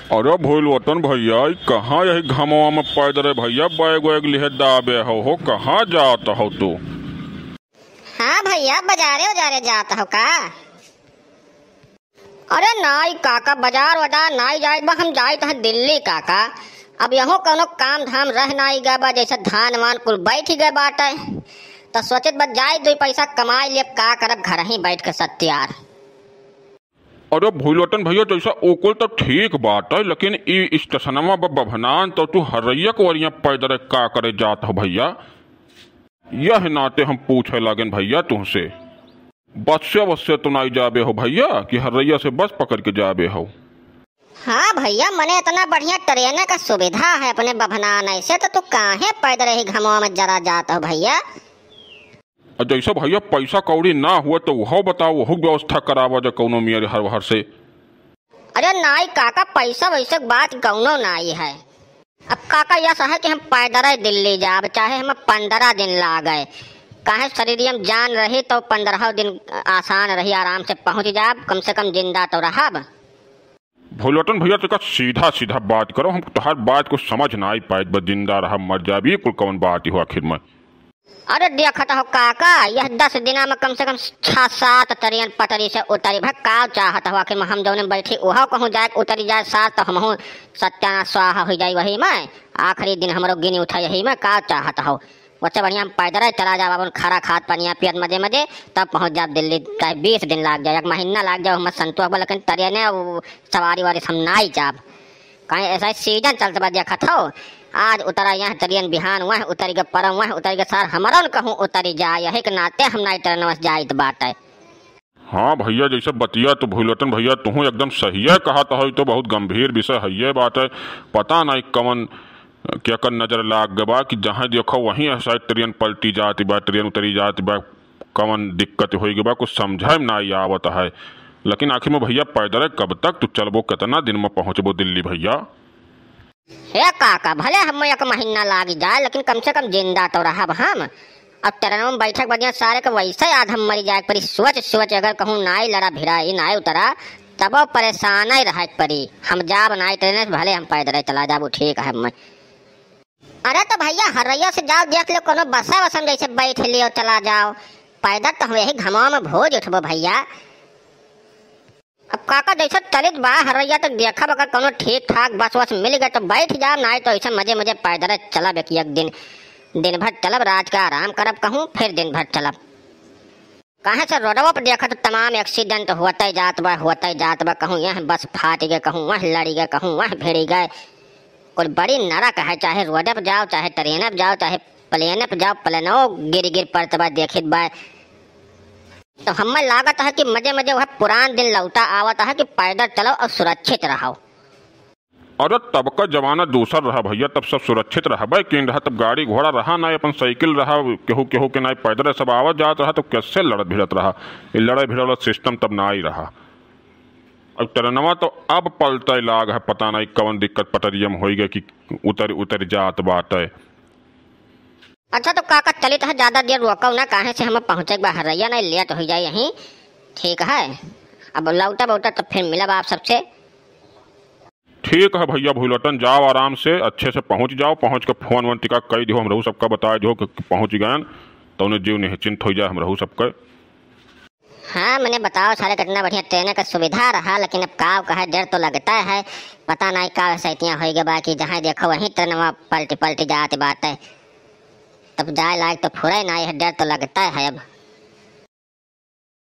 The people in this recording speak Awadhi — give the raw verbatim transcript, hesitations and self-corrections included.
अरे भुइलोटन भइया, ई कहाँ यही घमवा में पैदरे भइया बैग वैग लिहे दाबे हो, हो, कहाँ जात हो तू? हाँ भइया, बजारे उजारे जात हो का? अरे नाई काका, बजार वजार नाई जाइत बा, हम जाइत है दिल्ली काका। अब यहूँ कउनो काम धाम रह नाई गए बा, जइसे धान वान कुल बैठ गए बाटे, त सोचित बा जाई दुई पैसा कमाई लेब, का करब घरहीं बैठ के सत्यार। अरे भुइलोटन भइया, जइसा ओकुल त ठीक बाटे, लेकिन ई स्टेशनवा ब-, बभनान, त तू हरैया के ओरिया पैदरे का करे जात हो भइया? यह नाते हम पूछे लागेन भइया तुहसे। बस्से वस्से तो नाई जाबे हो भइया कि हरैया से बस पकड़ के जाबे हो? हाँ भइया, मने इतना बढ़िया ट्रेन का सुविधा है अपने बभनान, ऐसे तो तू काहे पैदर ही घमवा में जरा जात हो भइया? आ जैसे भइया पैसा कौड़ी ना हुआ तो वह बताओ, वह व्यवस्था करावा जा कौनो मियर हर वहर से। अरे नाई काका, पैसा वैसे बात कौनो नाई है। अब काका यस है कि हम पैदर ही दिल्ली जाब, चाहे हम पंद्रह दिन लागे, काहे शरीर में जान रही तो पंद्रह दिन आसान रही, आराम से पहुँच जाब, कम से कम जिंदा तो रहब। भुइलोटन भइया, तका सीधा सीधा बात करो, हम तोहार बात को समझ ना आई पाइत बा, जिंदा रहब मर जाब, ई कुल कौन बात हो आखिर में? अरे देखत हो काका, यह दस दिना में कम से कम छह सात ट्रेन पटरी से उतरी। भाई का चाहत हो आखिर में, हम जौने बैठी ओहो कहूँ जाए के उतरी जाए साथ, तो हमहूँ सत्यानाश स्वाहा हो जाई वही में। आखिरी दिन हमरो गिनी उठा यही में, का चाहत हो? उससे बढ़िया हम पैदर ही चला जाब, अपन खरा खात पनिया पियत मजे मजे, तब पहुँच जाब दिल्ली। चाहे बीस दिन लाग जाए, एक महीना लाग जाए, हम संतोष बा, लेकिन ट्रेने उ सवारी वारी से हम नाई जाब। काहे ऐसा ही सीजन चलत बा, देखत हो, आज उतरा यहाँ ट्रेन, बिहान वह उतरी के, परम वह उतरी के, सार हमरो न कहूँ उतरी जाए, यही के नाते हम नाई ट्रेन में जाइत बाटे। हाँ भइया, जैसे बतिया तो भुइलोटन भइया तुहूँ एकदम सहिए कहत हो, ई तो बहुत गंभीर विषय हइये बाटे। पता नाई कवन केकर नजर लाग गबा कि जहाँ देखो वहीं ऐसा ट्रेन पलटी जात बा, ट्रेन उतरी जात बा, कवन दिक्कत होइ गबा, कुछ समझे में नाई आवत है। लेकिन आखिर में भइया पैदर कब तक तू चलबो, कितना दिन में पहुँचबो दिल्ली भइया? हे काका, भले हम एक महीना लाग जाए, लेकिन कम से कम जिंदा तो रहब हम। अब ट्रेन में बैठक बदिया सारे के वैसे आध हम मरी जाए के परी। सोच सोच, अगर कहूँ नाई लड़ा भिड़ा, ई नाई उतरा, तबो परेशान ही रहे के परी। हम जाब नाई ट्रेन से, भले हम पैदर चला जाब, ठीक है। मैं, अरे तो भइया, हरैया से जाओ, देख लो कोनो बसा वसा में जैसे बैठ लियो, चला जाओ। पैदर तो हम यही घमवा में भोज उठबो भइया। अब काका जैसे चलित बा हरैया, तो देखब अगर कौनो ठीक ठाक बस वस मिल गए तो बैठ जाब, नाई तो ऐसे मजे मजे पैदर चलब एक, एक दिन, दिन भर चलब, रात का आराम करब कहूँ, फिर दिन भर चलब। काहे से रोडवा पर देखत तमाम एक्सीडेंट होते जात बा, होते जात बा, कहूँ यह बस फाट गए, कहूँ वह लड़ी गए, कहूँ वह भिड़ी गए। कुल बड़ी नरक है, चाहे रोडे पर जाओ, चाहे ट्रेन पर जाओ, चाहे प्लेन पर जाओ, प्लेनो गिर गिर पड़त बा, देखित बा। तो हमें लागत है कि मजे मजे वह पुरान दिन लौटा आवत है कि पैदल चलो और सुरक्षित रहो। अरे तब का जमाना दूसर रहा भइया, तब सब सुरक्षित रहबे किन रहा, तब गाड़ी घोड़ा रहा ना, अपन साइकिल रहा, केहू केहू के ना पैदल सब आवत जात रहा, तो कैसे लड़त भिड़त रहा। ये लड़े भिड़े वाला सिस्टम तब ना ही रहा। अब ट्रेनवा तो अब पलटे लाग है, पता नहीं कवन दिक्कत पटरिया में होई गए कि उतर उतर जात बाटे। अच्छा तो काका चलित है, ज्यादा देर रोकब ना, काहे से हम पहुँचे के बा हरैया, नहीं लेट हो जाए यहीं। ठीक है, अब लौटब उठब तो फिर मिलब आप सबसे। ठीक है भइया भुइलोटन, जाओ आराम से, अच्छे से पहुँच जाओ, पहुँच के फोन वोन टिका कई दिहो, हमरहू सबका बताए दिहो कि पहुँच गए, तौने जीव निश्चिंत हो जाए हमरहू सबके। हाँ, मने बताओ सारे, कितना बढ़िया ट्रेन का सुविधा रहा, लेकिन अब का कहे, डर तो लगता है, पता नहीं का सैतियाँ होई गए बा कि जहाँ देखो वहीं ट्रेनवा पलटी पलटी जात बाटे, तब जाए लायक तो फुरे ना है, डर तो लगता है अब।